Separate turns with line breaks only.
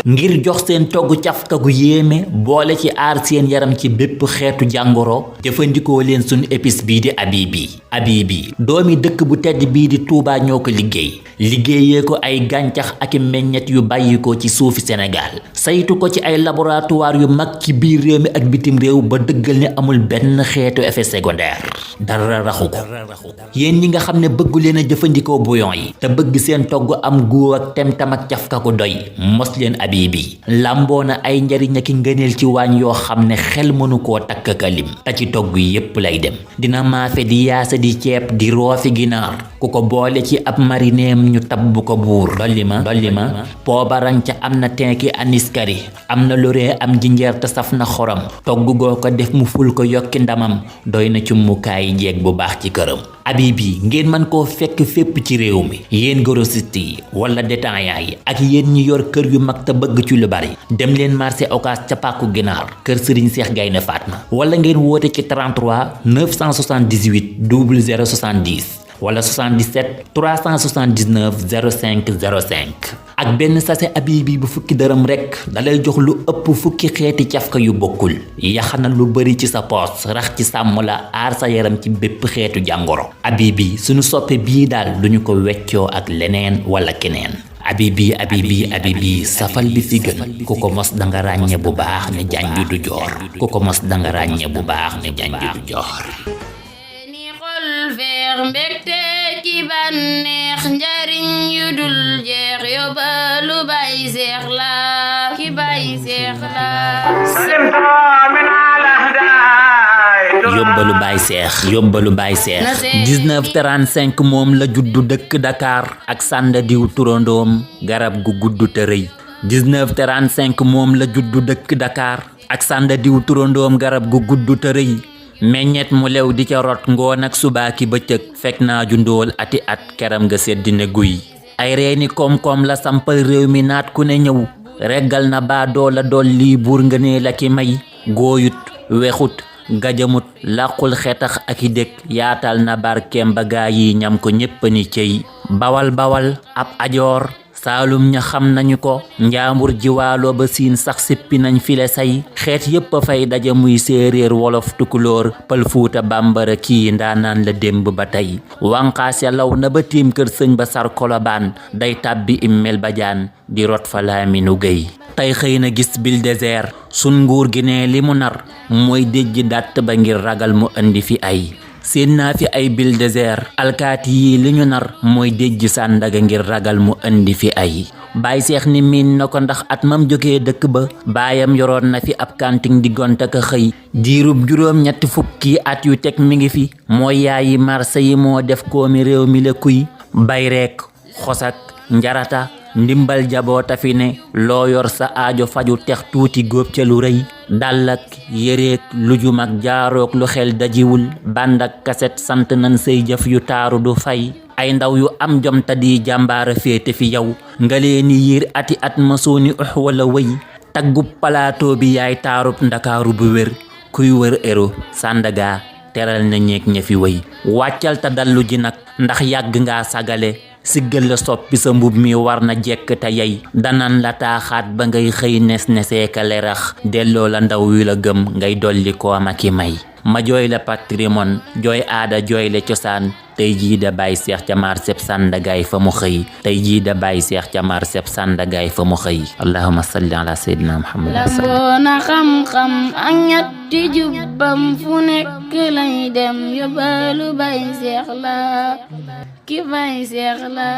ngir jox seen togg cafka gu yéeme boole ci aar seen yaram ci bépp xeetu jàngoro jëfandikoo leen sunu épice bii di Habibi doomi dëkk bu tedd bii di Touba ñoo ko liggéeyee ko ay gàncax ak meññet yu bàyyikoo ci suufi Sénégal saytu ko ci ay laboratoire yu mag ci biir réew mi ak bitim réew ba dëggal ne amul benn xeetu effet secondaire dara raxu ko yéen ñi nga xam ne bëggu leen a jëfandikoo bouillon yi te bëgg seen togg am góo ak tem-tam ak cafka ko doy mos leen Habibi lamboo na ay njariñ ak ngëneel ci waañ yoo xam ne xel mënu koo takk kalim te ci togg yépp lay dem dina maafe di yaasa di ceeb di roofi ginaar ku ko boole ci ab marineem ñu tabb ko buur dolli ma poobaran ca am na tenki aniskari am na loree am jinjeer te saf na xorom togg goo ko def mu ful ko yokki ndamam doy na ci mukaay jeeg bu baax ci këram Habibi ngeen mën koo fekk fépp ci réew mi yéen grossiste yi wala détaillant yi ak yéen ñi yor kër yu mag te bëgg ci lu bari dem leen marché Ocass ca pàkku ginaar kër Serigne Cheikh Gaynde Fatma wala ngeen woote ci 33 978 00 70 wala 77 379 05 05 ak benn sachet Habibi bu fukki dërëm rekk dalay jox lu ëpp fukki xeeti cafka yu bokkul yaxana lu bari ci sa poos rax ci sàmm la aar sa yaram ci bépp xeetu jàngoro Habibi sunu soppe bii daal duñu ko weccoo ak leneen wala keneen Habibi safal bi fi gën ku ko mos danga ràññe bu baax ne janju du joor ku ko mos danga ràññe bu baax ne janju du joor
mbégte ci bànneex njariñ yu dul jeex yóbbalu Baay Seex la ki Baay Seex la
yóbbalu Baay Seex 1935 moom la juddu dëkk Dakar ak sànda diw turandoom garab gu gudd te rëy 1935 moom la juddu dëkk Dakar ak sànda diw turandoom garab gu gudd te rëy meññet mu lew di ca rot ngoon ak subaaki bëccëg fekk naa ju ndóol ati at keram nga seddine guy ay reeni koom-koom la sampal réew mi naat ku ne ñëw reggal na baa doola dool lii buur nga nee la ki may góoyut wexut gajamut làqul xetax ak i dëkk yaatal na barkeem ba gaa yi ñam ko ñépp ni cey bawal ab ajoor saalum ña xam nañu ko njaambur jiwaalo ba siin sax sippi nañ file say xeet yépp a fay daje muy séeréer wolof tukulóor pël fuuta bambara kii ndaanaan la démb ba tey wanqaas ya law na ba tiim kër sëñ ba sar kolobaan day tàbbi immel ba jaan di rot fa laaminu gëy tey xëy na gis bil désert sun nguur gi ne li mu nar mooy déjji dàtt ba ngir ragal mu indi fi ay seen naa fi ay bil désert alkaati yi li ñu nar mooy déjj Sandaga ngir ragal mu indi fi ay Baay Seex ni miin na ko ndax at mam jógee dëkk ba baayam yoroon na fi ab kanting di gont ak xëy diirub juróom ñetti fukki at yu teg mi ngi fi mooy yaayi marché yi moo def koomi réew mi la kuy bay reek xosak njarata ndimbal jaboota fi ne loo yor sa aajo faju tex tuuti góob ca lu rëy dàllak yéreek lujum ak jaarook lu xel dajiwul bandak kaset sant nan say jëf yu taaru du fay ay ndaw yu am jom ta di jàmbaara féete fi yow nga leeni yiir ati at masooni wala wëy taggub palaato bi yaay taarub ndakaaru bu wér kuy wër ero Sandaga teral na ñeek ña fi wëy wàccal ta dallu ji nag ndax yàgg nga sagale siggal la soppi sa mbub mi war na jekk te yey danan la taaxaat ba ngay xëy neseeka lerax delloo la ndaw yu la gëm ngay dolli koom ak i may ma jooy la patrimoine jooy aada jooy la cosaan tey jii da Baay Seex ca marseb Sandagaay fa mu xëy tey jii da Baay Seex ca marseb Sandagaay fa mu xëy allahumma salli ala sayyidina Muhammad
lamboona xam-xam ak ñetti jubbam fu nekk lay dem yóbbalu Baay Seex la ki Baay Seex la